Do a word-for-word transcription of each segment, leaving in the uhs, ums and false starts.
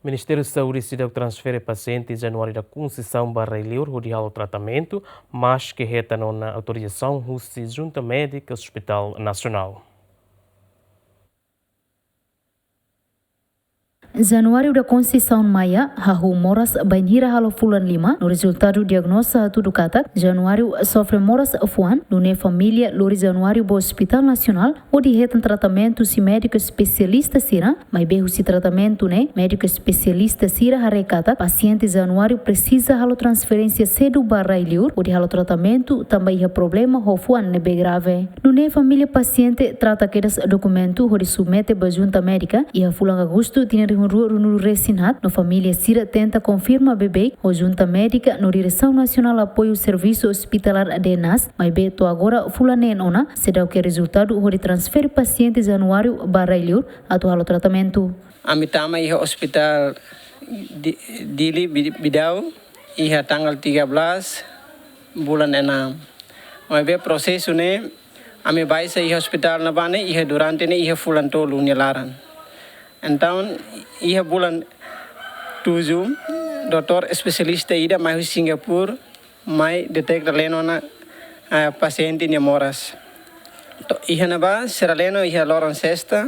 Ministériu Saúde seidauk transfere pasiente Januário da Conceição ba rai-liur hodi halo tratamentu, maske hetan ona autorizasaun husi Junta Médika Hospital Nasionál. Januário da Conceição Maia hahú moras bainhira halo fulan lima, no rezultadu diagnóza hatudu katak Januário sofre moras fuan, nune'e família lori Januário ba Hospital Nasionál hodi hetan tratamentu husi médiku espesialista sira, maibé husi tratamentu ne'e, médiku espesialista sira haree katak pasiente Januário presiza halo transferénsia sedu ba rai-liur hodi halo tratamentu tanba iha problema ho fuan ne'ebé grave. Nune'e família pasiente trata kedas dokumentu hodi submete ba Junta Médika iha fulan Agostu tinan rihun rua ruanulu resin haat, no família sira tenta konfirma beibeik ho Junta Médika no Diresaun Nasionál Apoiu Servisu Ospitalar, DNAS, maibé to'o agora fulan neen ona seidauk iha rezultadu hodi transfere pasiente Januário ba rai-liur atu halo tratamentu. Ami tama iha ospitál di, Dili Bi-, Bidau iha tanggal tiga belas bulan enam. Maibé prosesu ne'e ami baixa iha ospitál ne'ebá ne'e iha durante ne'e iha fulan tolu nia laran. Entaun iha bulan tujuh, doutór espesialista ida mai husi Singapura mai deteta leno ona, eh, pasiente nia moras. To'o iha ne'ebá sira leno iha loron sesta,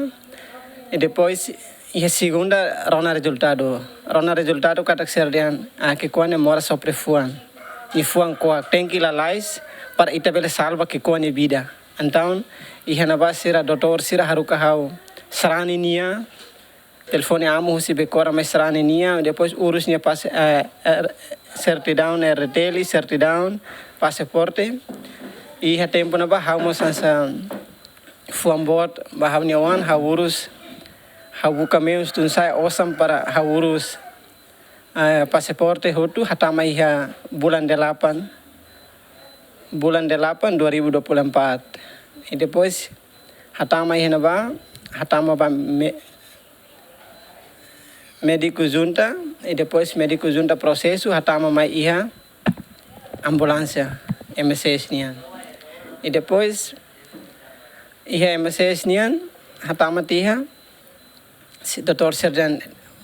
i depois iha segunda rona rezultadu. Rona rezultadu katak sira dehan, ah, ki'ikoan nia moras sofre fuan. Nia fuan ko'ak, tenke lalais para ita bele salva ki'ikoan nia vida. Entaun iha ne'ebá sira doutór sira haruka ha'u sarani nia, telefone amu husi Becora mai sarani nia, depois urus nia pas-, eh, eh, sertidaun R T L, sertidaun, pasaporte. Iha tempu ne'ebá ha'u mós hanesan fuan boot ba ha'u-nia oan, ha'u urus, ha'u buka meius tun-sa'e osan para ha'u urus, eh, pasaporte hotu, hatama iha bulan delapan, bulan delapan dua ribu dua puluh empat. I depois hatama iha ne'ebá, hatama ba me-, médiku junta, i depois médiku junta prosesu, hatama mai iha ambulánsia M S S nian. I depois iha M S S nian, hatama tiha, si-, doutór sira dehan,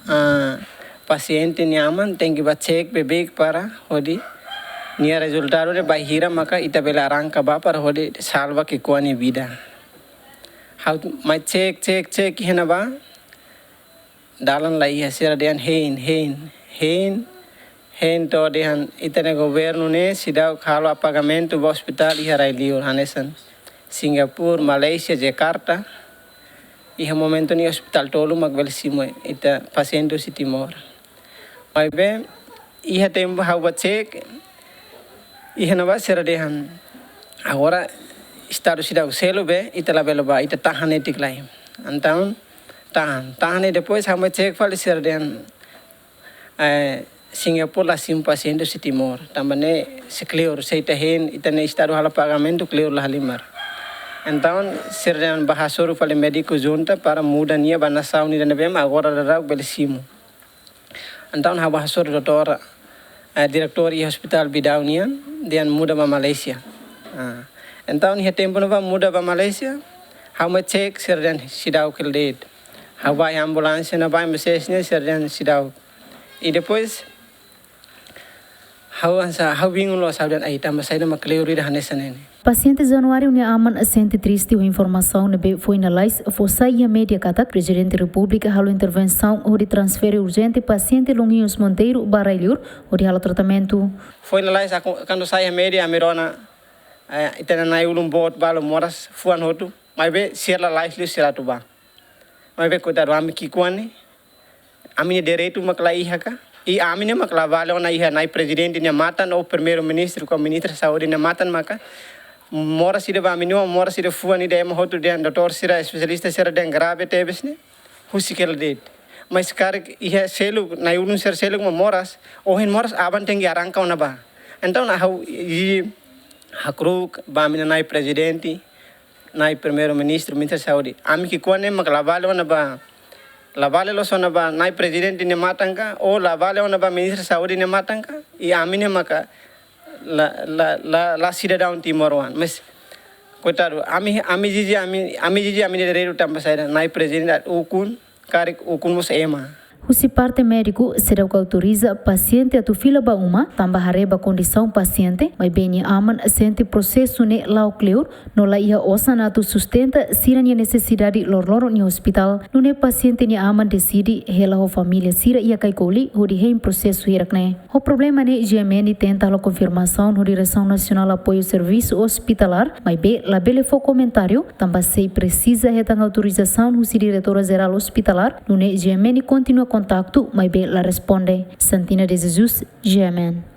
ah, pasiente nia aman tenke bá cek beibeik para hodi nia rezultadu ne'e bainhira maka ita bele arranka bá para hodi salva ki'ikoan nia vida. Ha'u mai cek, cek, cek iha ne'ebá, dalan la iha, sira dehan hein, hein, hein, hein to'o dehan ita-nia governu ne'e seidauk halo apagamentu ba ospitál iha rai-liur hanesan Singapura, Malaysia, Jakarta. Iha momentu ne'e ospitál tolu mak bele simu ita pasiente husi Timor. Maibé iha tempu ha'u bá cek, iha ne'ebá sira dehan, agora estadu seidauk selu be, ita labele bá, ita tahan netik lai. Entaun tahan, tahan i depois ha'u mai cek fali sira dehan, eh, Singapura la simu pasiente husi Timor. Tanba ne'e sei kleur, se ita hein, ita-nia estadu halo apagamentu, kleur la halimar. Entaun sira dehan bá hasoru fali médiku junta para muda nia ba nasaun ida ne'ebé mak agora daudaun bele simu. Entaun ha'u bá hasoru doutór, eh, diretór iha ospitál Bidau nian, dehan muda ba Malaysia. Ah. Entaun iha tempu ne'ebá muda ba Malaysia, ha'u mai cek sira dehan seidauk hela de'it. Ha'u bá iha ambulánsia ne'ebá M S S nian, sira dehan seidauk. I depois ha'u hanesan, ha'u bingung loos, ha'u dehan, ai, tanba saida mak kleur ida hanesan ne'e. Pasiente Januário nia aman sente triste ho informasaun ne'ebé foin lalais fó sai iha média katak Prezidente Repúblika halo intervensaun hodi transfere urjente pasiente Longuinhos Monteiro ba rai-liur hodi halo tratamentu. Foin lalais aku, kuandu sai iha média ami rona, eh, ita-nia na'i-ulun boot balu moras fuan hotu, maibé sira lalais liu sira atu bá. Maibé koitadu ami ki'ikoan ne'e, ami-nia direitu mak la iha ka? I ami ne'e mak la vale ona iha na'i prezidente nia matan ou primeiru-ministru ka ministra saúde nia matan maka moras ida ba ami-nia oan, moras ida fuan ida ema hotu dehan doutór sira, espesialista sira dehan grave tebes ne'e, husik hela de'it. Mas karik iha seluk, na'i-ulun sira seluk mak moras, ohin moras aban tenke arranka ona bá. Entaun ha'u, i, hakru'uk ba ami-nia na'i prezidente, na'i primeiru-ministru, ministra saúde. Ami ki'ikoan ne'e mak la vale ona ba, la vale loos ona ba na'i prezidente nia matan ka, ou la vale ona ba ministra saúde nia matan ka, i ami ne'e maka la, la, la, la sidadaun timoroan. Mas, koitadu, ami, ami ezije, ami, ami ezije ami-nia direitu tanba saida, na'i prezidente atu ukun, karik ukun mós ema. Husi parte médiku, seidauk autoriza pasiente atu fila ba uma, tanba haree ba kondisaun pasiente, maibé nia aman sente prosesu ne'e la'o kleur, no la iha osan atu sustenta sira-nia nesesidade loroloron iha ospitál. Nune'e pasiente nia aman deside hela ho família sira iha Kaikoli hodi hein prosesu hirak ne'e. Ho problema ne'e, G M N tenta halo konfirmasaun ho Diresaun Nasionál Apoiu Servisu Ospitalár, maibé labele fó komentáriu, tanba sei presiza hetan autorizasaun husi Diretora Jerál Ospitalár. Nune'e G M N kontinua kontaktu, maibé la responde. Santina de Jesus, G M N.